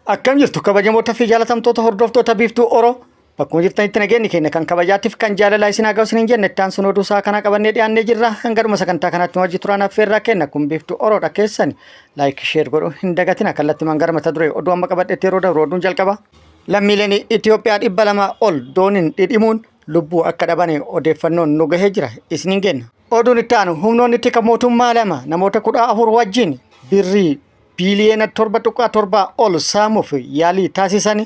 Akkam jirtu kabajamoota fi jaalatamtoota hordoftoota Biiftuu Oro, bakkuma jirtanitti nageenyi keenya kan kabajaatiif kan jaalalaa isin haa ga'u isiniin jenne. Itti aansuun oduu isaa kanaa qabannee dhiyaannee jirra. Hanga dhuma sagantaa kanaatti nu wajji turaan affeerraa kenna. Kun Biiftuu Oroodha, keessan like, share godhuu hin dagatina. Kallattimaan gara mata duree oduu amma qabadhetti yeroo dabru, oduun jalqaba. Lammiileen Itoophiyaa 200 ol dooniin dhidhimuun lubbuu akka dhaban odeeffannoon nu gahee jira, isiniin kenna. Oduun itti aanu, humnoonni tika mootummaa lama namoota 14 wajjin birrii biiliyoona 7.7 ol saamuuf yaalii taasisan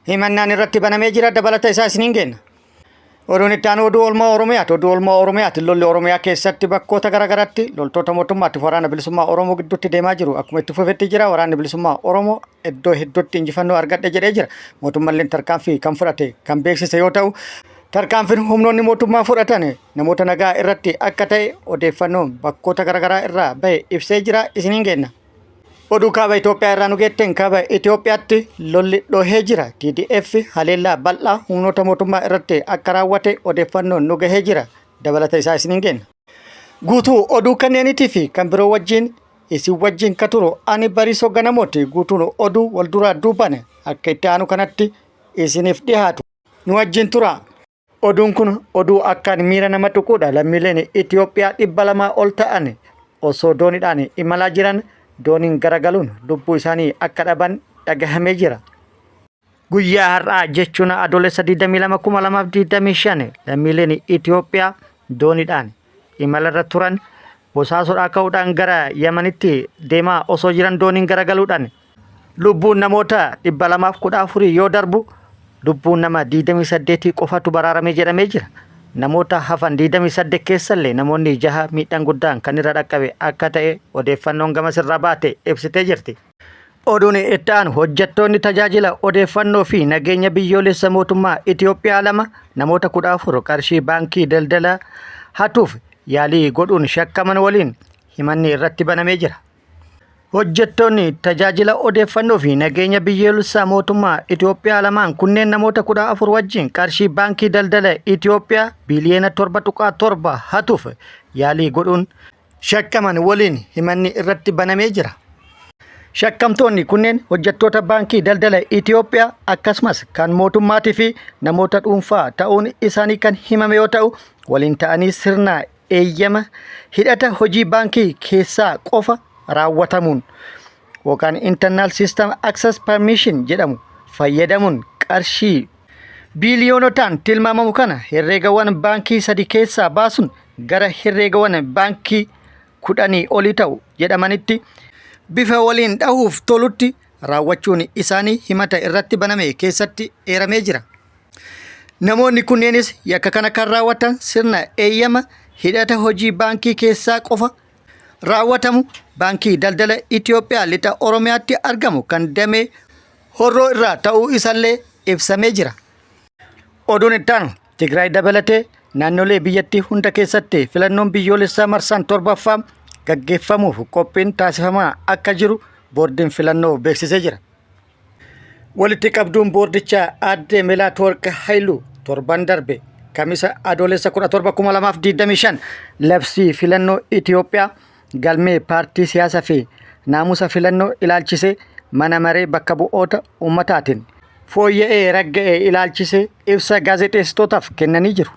himannaan irratti banamee jira, dabalata isaa isiniin kenna. Oduun itti aanu oduu oolmaa Oromiyaati. Oduu oolmaa Oromiyaati. Lolli Oromiyaa keessatti bakkoota garaagaraatti loltoota mootummaatti waraana bilisummaa Oromoo gidduutti deemaa jiru akkuma itti fufetti jira. Waraanni bilisummaa Oromoo iddoo hedduutti injifannoo argadhe jedhee jira. Mootummalleen tarkaanfii kan fudhate kan beeksise yoo ta'u, tarkaanfiin humnoonni mootummaa fudhatan namoota nagaa irratti akka ta'e odeeffannoon bakkoota garaagaraa irraa bahe ibsee jira, isiniin kenna. Oduu kaaba Itoophiyaa irraa nu geetteen, kaaba Itoophiyaatti lolli dhohee jira. TDF haleellaa bal'aa humnoota mootummaa irratti akka raawwate odeeffannoon nu gahee jira. Dabalata isaa isiniin kenna. Guutuu oduu kanneeniitii fi kan biroo wajjin isin wajjin ka turu ani Bariisoo Ganamooti. Guutuun oduu wal duraa duubaan akka itti aanu kanatti isiniif dhiyaatu. Nu wajjin tura. Oduun kun oduu akkaan miira nama tuquudha. Lammiileen Itoophiyaa 200 ol ta'an osoo dooniidhaan imalaa jiran dooniin garagaluun lubbuu isaanii akka dhaban dhagahamee jira. Guyyaa har'aa jechuun Adoolessa 22 2025 lammiileen Itoophiyaa dooniidhaan imalarra turan Bosaasoodhaa ka'uudhaan gara Yamanitti deemaa osoo jiran dooniin garagaluudhaan lubbuun namoota 214 yoo darbu, lubbuun nama 28 qofatu baraarame jedhamee jira. Namoota hafan 28 keessallee namoonni jaha miidhaan guddaan kan irra dhaqqabe akka ta'e odeeffannoon gamas irraa baate ibsitee jirti. Oduun itti aanu, hojjettoonni tajaajila odeeffannoo fi nageenya biyyoolessa mootummaa Itoophiyaa lama namoota 14 qarshii baankii daldala hatuuf yaalii godhuun shakkaman waliin himanni irratti banamee jira. Hojjettoonni tajaajila odeeffannoo fi nageenya biyyoolessaa mootummaa Itoophiyaa lamaan kunneen namoota 14 wajjin qarshii baankii daldala Itoophiyaa biiliyoona 7.7 hatuuf yaalii godhuun shakkaman waliin himanni irratti banamee jira. Shakkamtoonni kunneen hojjettoota baankii daldala Itoophiyaa akkasumas kan mootummaatii fi namoota dhuunfaa ta'uun isaanii kan himame yoo ta'u, waliin ta'anii sirna eeyyama hidhata hojii baankii keessaa qofa raawwatamuun yookaan internal system access permission jedhamu fayyadamuun qarshii biiliyoonotaan tilmaamamu kana herreegawwan baankii sadi keessaa baasuun gara herreegawwan baankii 10 olii ta'u jedhamanitti bifa waliin dhahuuf tolutti raawwachuun isaanii himata irratti baname keessatti eeramee jira. Namoonni kunneenis yakka kana kan raawwatan sirna eeyyama hidhata hojii baankii keessaa qofa raawwatamu baankii daldala Itoophiyaa lixa Oromiyaatti argamu kan damee Horroo irraa ta'uu isallee ibsamee jira. Oduun itti aanu, Tigraay dabalatee naannolee biyyattii hunda keessatti filannoon biyyoolessaa marsaan torbaffaa gaggeeffamuuf qophiin taasifamaa akka jiru boordiin filannoo beeksisee jira. Walitti qabduun boordichaa aadde Melaatwarq Hayiluu torban darbe Kamisa Adoolessa 17,2025 labsii filannoo Itoophiyaa galmee paartii siyaasaa fi naamusa filannoo ilaalchisee mana maree bakka bu'oota uummataatiin fooyya'ee ragga'e ilaalchisee ibsa gaazexeessitootaaf kennanii jiru.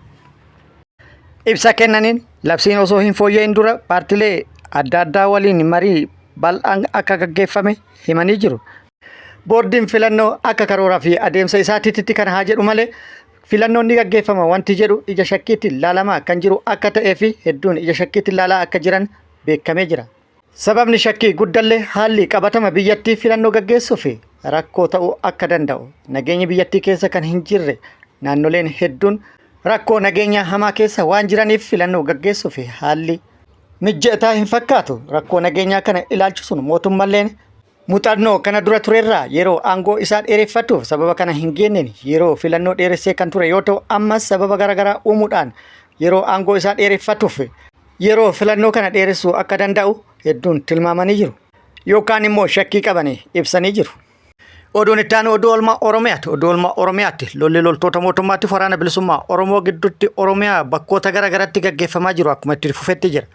Ibsa kennaniin labsiin osoo hin fooyya'in dura paartilee adda addaa waliin marii bal'aan akka gaggeeffame himanii jiru. Boordiin filannoo akka karooraa fi adeemsa isaatiitti kana haa jedhu malee, filannoon ni gaggeeffama wanti jedhu ija shakkiitiin laalamaa kan jiru akka ta'ee fi hedduun ija shakkiitiin laalaa akka jiran beekamee jira. Sababni shakkii guddallee haalli qabatama biyyattii filannoo gaggeessuuf rakkoo ta'uu akka danda'u, nageenyi biyyattii keessa kan hin jirre, naannoleen hedduun rakkoo nageenyaa hamaa keessa waan jiraniif filannoo gaggeessuuf haalli mijataa hin fakkaatu. Rakkoo nageenyaa kana ilaalchisuun mootummalleen muuxannoo kana dura turerraa yeroo aangoo isaa dheereffatuuf sababa kana hin geenneen yeroo filannoo dheeressee kan ture yoo ta'u, ammas sababa garaagaraa uumuudhaan yeroo aangoo isaa dheereffatuuf yeroo filannoo kana dheeressuu akka danda'u hedduun tilmaamanii jiru. Yookaan immoo shakkii qaban ibsanii jiru. Oduun itti aanu oduu oolmaa Oromiyaati. Oduu oolmaa Oromiyaatti lolli loltoota mootummaatti waraana bilisummaa Oromoo gidduutti Oromiyaa bakkoota gara garatti gaggeeffamaa jiru akkuma itti fufetti jira.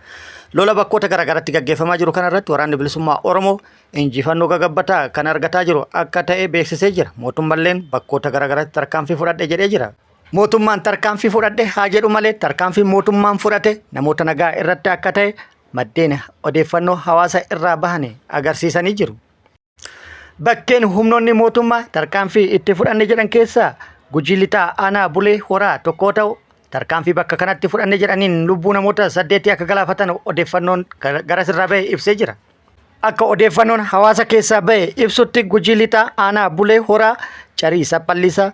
Lola bakkoota gara garatti gaggeeffamaa jiru kanarratti waraanni bilisummaa Oromoo injifannoo gagabbataa kan argataa jiru akka ta'e beeksisee jira. Mootummalleen bakkoota gara garatti tarkaanfii fudhadhe jedhee jira. Mootummaan tarkaanfii fudhadhe haa jedhu malee tarkaanfii mootummaan fudhate namoota nagaa irratti akka ta'e maddeen odeeffannoo hawaasa irraa bahan agarsiisanii jiru. Bakkeen humnoonni mootummaa tarkaanfii itti fudhanne jedhan keessaa Gujii Lixaa aanaa Bulee Horaa tokko ta'u tarkaanfii bakka kanatti fudhanne jedhaniin lubbuu namoota saddeetii akka galaafatan odeeffannoon gara sirraa bahe ibsee jira. Akka odeeffannoon hawaasa keessaa bahe ibsutti Gujii Lixaa aanaa Bulee Horaa Carii Saphallisa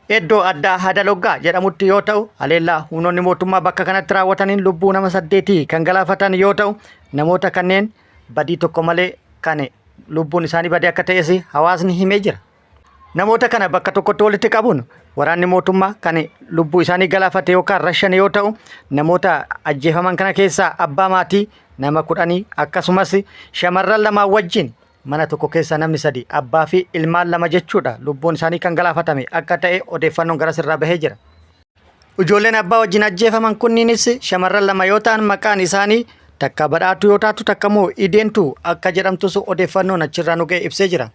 Iddoo addaa Hadaloggaa jedhamutti yoo ta'u, haleellaa humnoonni mootummaa bakka kanatti raawwataniin lubbuu nama saddeetii kan galaafatan yoo ta'u, namoota kanneen badii tokko malee kan lubbuun isaanii badee akka ta'es hawaasni himee jira. Namoota kana bakka tokkotti walitti qabuun waraanni mootummaa kan lubbuu isaanii galaafate yookaan rashane yoo ta'u, namoota ajjeefaman kana keessaa abbaa maatii nama kudhanii akkasumas shamarran lamaa wajjin Mana tokko keessa namni sadi abbaa fi ilmaan lama jechuudha lubbuun isaanii kan galaafatame akka ta'e odeeffannoon garas irraa bahee jira. Ijoolleen abbaa wajjin ajjeefaman kunniinis shamarran lama yoo ta'an maqaan isaanii takka badhaatuu yoo taatu takka immoo ideentuu akka jedhamtus odeeffannoon achirraa nu ga'e ibsee jira.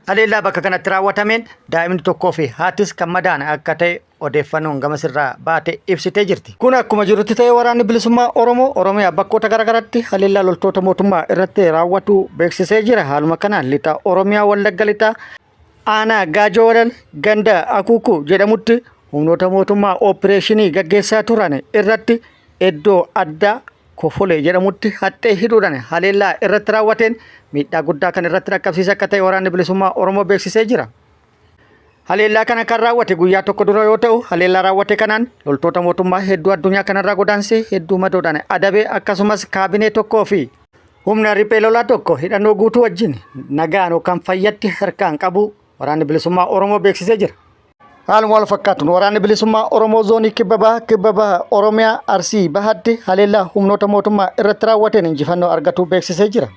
Haleellaa bakka kanatti raawwatameen daa'imni tokkoo fi haatis kan madaa'an akka ta'e odeeffannoon gamasirraa baate ibsitee jirti. Kun akkuma jirutti ta'ee waraanni bilisummaa Oromoo Oromiyaa bakkoota garaagaraatti haleellaa loltoota mootummaa irratti raawwatu beeksisee jira. Haaluma kanaan lixa Oromiyaa Wallagga lixaa aanaa Gaajoo Walal ganda Akuukuu jedhamutti humnoota mootummaa ooppireeshinii gaggeessaa turan irratti iddoo addaa Kofolee jedhamutti haxxee hidhuudhaan haleellaa irratti raawwateen miidhaa guddaa kan irratti dhaqqabsiise akka ta'e waraanni bilisummaa Oromoo beeksisee jira. Haleellaa kana kan raawwate guyyaa tokko dura yoo ta'u, haleellaa raawwate kanaan loltoota mootummaa hedduu addunyaa kanarraa godaansee hedduu madoodhaan adabee akkasumas kaabinee tokkoo fi humna riphee lolaa tokko hidhannoo guutuu wajjin nagaan yookaan fayyatti harkaan qabuu waraanni bilisummaa Oromoo beeksisee jira. Haaluma wal fakkaatuun waraanni bilisummaa Oromoo zoonii kibba baha kibba baha Oromiyaa Arsii bahatti haleellaa humnoota mootummaa irratti raawwateen injifannoo argatuu beeksisee jira.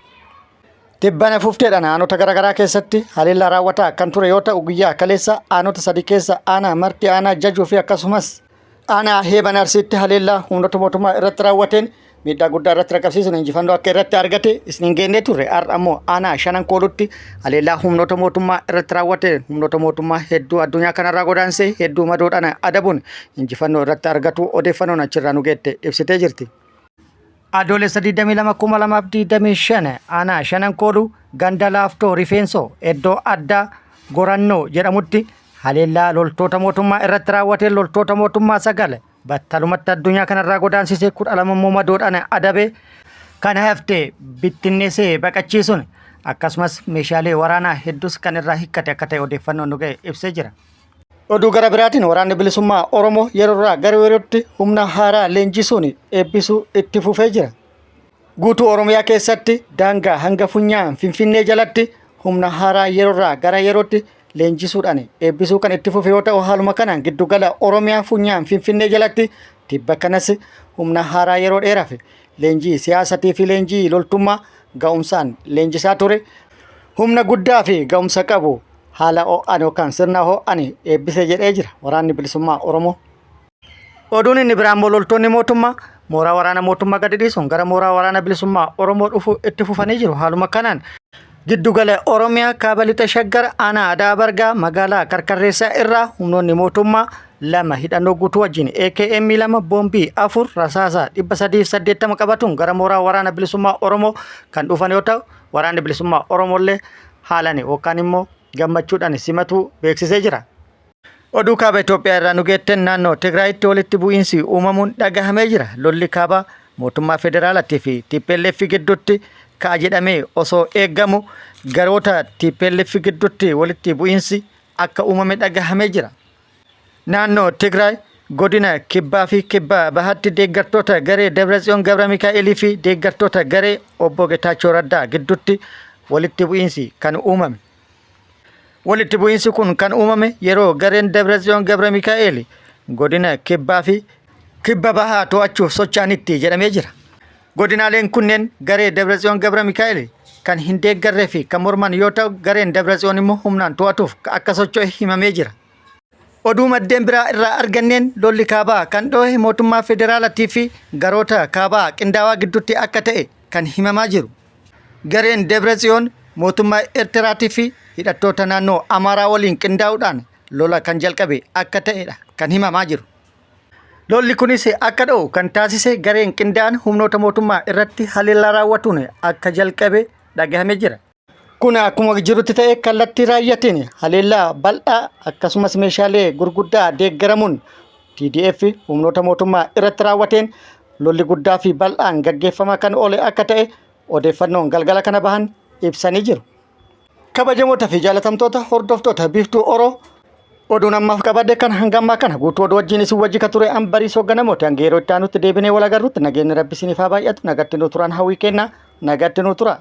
Tibbana fufteedhaan aanota garaagaraa keessatti haleellaa raawwataa kan ture yoo ta'u guyyaa kaleessa aanota sadii keessa aanaa Marti, aanaa Jajuu fi akkasumas aanaa Heeban Arsiitti haleellaa humnoota mootummaa irratti raawwateen miidhaa guddaa irratti dhaqqabsiisuun injifannoo akka irratti argate isin hin geennee turre. Har'a ammoo aanaa shanan koolutti haleellaa humnoota mootummaa irratti raawwateen humnoota mootummaa hedduu addunyaa kanarraa godaansee hedduu madoodhaan adabuun injifannoo irratti argatu odeeffannoon achirraa nu geette ibsitee jirti. Adoolessa 22,2025 aanaa Shanan Kooluu ganda Laaftoo Rifeensoo iddoo addaa Gorannoo jedhamutti haleellaa loltoota mootummaa irratti raawwateen loltoota mootummaa sagal battalumatti addunyaa kanarraa godaansisee 12 immoo madoodhaan adabe kan hafte bittinneessee baqachiisuun akkasumas meeshaalee waraanaa hedduus kan irraa hiikkate akka ta'e odeeffannoon nu ga'e ibsee jira. Oduu gara biraatiin waraanni bilisummaa Oromoo yeroorraa gara yerootti humna haaraa leenjisuun eebbisuu itti fufee jira. Guutuu Oromiyaa keessatti daangaa hanga funyaan Finfinnee jalatti humna haaraa yeroorraa gara yerootti leenjisuudhaan eebbisuu kan itti fufe yoo ta'u haaluma kanaan giddugala Oromiyaa funyaan Finfinnee jalatti tibba kanas humna haaraa yeroo dheeraaf leenjii siyaasatii fi leenjii loltummaa ga'umsaan leenjisaa ture humna guddaa fi ga'umsa qabu haala ho'aan yookaan sirna ho'aan eebbise jedhee jira waraanni bilisummaa Oromoo. Oduun inni biraa immoo loltoonni mootummaa mooraa waraana mootummaa gadi dhiisuun gara mooraa waraana bilisummaa Oromoo dhufuu itti fufanii jiru. Haaluma kanaan giddugala Oromiyaa kaaba lixa Shaggar aanaa Adaa Bargaa magaalaa Karkarreessaa irraa humnoonni mootummaa lama hidhannoo guutuu wajjin AKM 2 boombii 4 rasaasa 380 qabatuun gara mooraa waraana bilisummaa Oromoo kan dhufan yoo ta'u waraanni bilisummaa Oromoollee haalan yookaan immoo gammachuudhaan simatuu beeksisee jira. Oduu kaaba Itoophiyaa irraa nu geetten naannoo Tigraayitti walitti bu'iinsi uumamuun dhagahamee jira. Lolli kaabaa mootummaa federaalaatii fi TPLF gidduutti ka'a jedhamee osoo eegamu garoota TPLF gidduutti walitti bu'iinsi akka uumame dhagahamee jira. Naannoo Tigraay godina kibbaa fi kibba bahaatti deeggartoota garee Dabratsiyoon Gabra Mikaa'elii fi deeggartoota garee obbo Getaachoo Raddaa gidduutti walitti bu'iinsi kan uumame. Walitti bu'iinsi kun kan uumame yeroo gareen Dabratsiyoon Gabra Mikaa'el godina kibbaa fi kibba bahaa to'achuuf socho'anitti jedhamee jira. Godinaaleen kunneen garee Dabratsiyoon Gabra Mikaa'el kan hin deeggarree fi kan morman yoo ta'u gareen Dabratsiyoon immoo humnaan to'atuuf akka socho'e himamee jira. Oduu maddeen biraa irraa arganneen lolli kaabaa kan dhohe mootummaa federaalatii fi garoota kaabaa qindaawaa gidduutti akka ta'e kan himamaa jiru. Gareen Dabratsiyoon mootummaa Eertiraatii fi hidhattoota naannoo Amaaraa waliin qindaa'uudhaan lola kan jalqabe akka ta'edha kan himamaa jiru. Lolli kunis akka dho'u kan taasise gareen qindaa'an humnoota mootummaa irratti haleellaa raawwatuun akka jalqabe dhagahamee jira. Kun akkuma jirutti ta'e kallattii raayyaatiin haleellaa bal'aa akkasumas meeshaalee gurguddaa deeggaramuun TDF humnoota mootummaa irratti raawwateen lolli guddaa fi bal'aan gaggeeffamaa kan oole akka ta'e odeeffannoon galgala kana bahan ibsanii jiru. Kabajamoota fi jaalatamtoota hordoftoota Biiftuu Oro oduun ammaaf qabadhe kan hanga ammaa kana guutuu oduu wajjin isin wajji ka ture an Bariisoo Ganamooti. Hanga yeroo itti aanutti deebinee wal agarrutti nageenyi Rabbi isiniif haa baay'atu. Nagatti nu turan hawwii kenna. Nagatti nu tura.